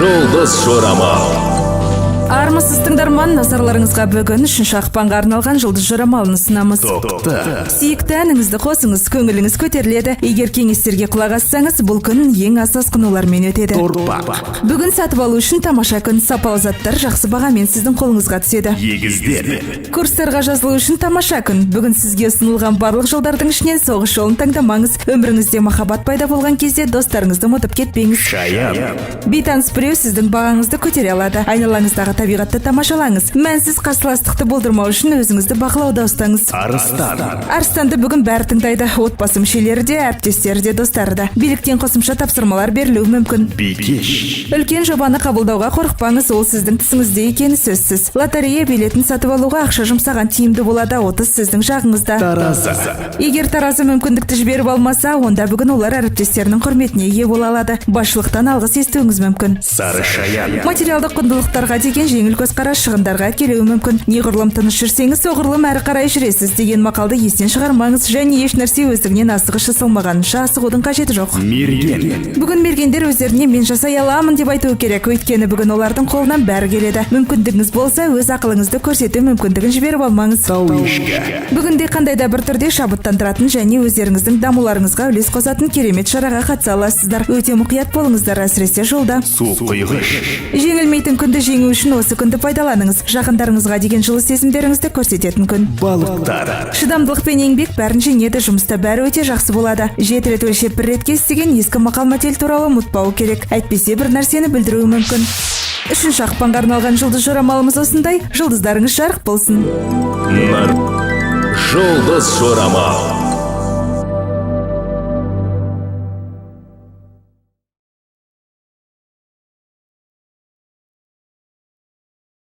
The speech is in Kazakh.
Жұлдыз жорамал. Армысыз, тыңдарман! Назарларыңызға бүгін 3 ақпанға арналған жұлдыз жорамалын ұсынамыз. Тоқты. Сүйікті әніңізді қосыңыз, көңіліңіз көтеріледі. Егер кеңестерге құлақ ассаңыз, бұл күн ең аз асқынулармен өтеді. Торпақ. Бүгін сатып алу үшін тамаша күн. Сапалы заттар жақсы бағамен сіздің қолыңызға түседі. Егіздер. Курстарға жазылу үшін тамаша күн. Бүгін сізге ұсынылған барлық жолдардың ішінен соғыс жолын таңдамаңыз. Өміріңізде махаббат пайда болған кезде достарыңызды ұмытып кетпеңіз. Шаян. Бейтаныс біреу сіздің бағаңызды көтере алады. Айналаңыздағы табиғатты тамашалаңыз. Мәнсіз қарсыластықты болдырмау үшін өзіңізді бақылауда ұстаңыз. Арыстан. Арыстанды бүгін бәрі тыңдайды: отбасы мүшелері де, әріптестері де, достары да. Биліктен қосымша тапсырмалар берілуі мүмкін. Бикеш. Үлкен жобаны қабылдауға қорықпаңыз, ол сіздің түсіңізде екені сөзсіз. Лотерея билетін сатып алуға ақша жұмсаған тиімді болады, ұтыс сіздің жағыңызда. Таразы. Егер таразы мүмкіндікті жіберіп алмаса, онда бүгін олар әріптестерінің құрметіне ие бола алады. Басшылықтан алғыс естуіңіз мүмкін. Сары шаян. Материалдық құндылықтарға деген жеңіл көзқарас шығындарға әкелуі мүмкін. Неғұрлым тыныш жүрсеңіз, соғұрлым әрі қарай жүресіз деген мақалды естен шығармаңыз және еш нәрсе өздігінен асығыс жасалмағанынша, асығудың қажеті жоқ. Мерген. Бүгін мергендер өздеріне «мен жасай аламын» деп айтуы керек, өйткені бүгін олардың қолынан бәрі келеді. Мүмкіндігіңіз болса, өз ақылыңызды көрсету мүмкіндігін жіберіп алмаңыз. Тау ешкі. Бүгінде қандай да бір түрде шабыттандыратын және өздеріңіздің дамуларыңызға үлес қосатын керемет шараға қатыса аласыздар. Өте мұқият болыңыздар, әсіресе жолда. Су құйғыш. Жеңілмейтін күнді жеңу үшін осы күнді пайдаланыңыз. Жақындарыңызға деген жылы сезімдеріңізді көрсететін күн. Балықтар. Шыдамдылық пен еңбек бәрін жеңеді. Жұмыста бәрі өте жақсы болады. «Жеті рет өлшеп, бір рет кес» деген ескі мақал мәтел туралы ұмытпау керек, әйтпесе бір нәрсені білдіруі мүмкін. 3 ақпанға арналған жұлдыз жорамалымыз осындай. Жұлдыздарыңыз жарық болсын! Нар. Жұлдыз жорамал.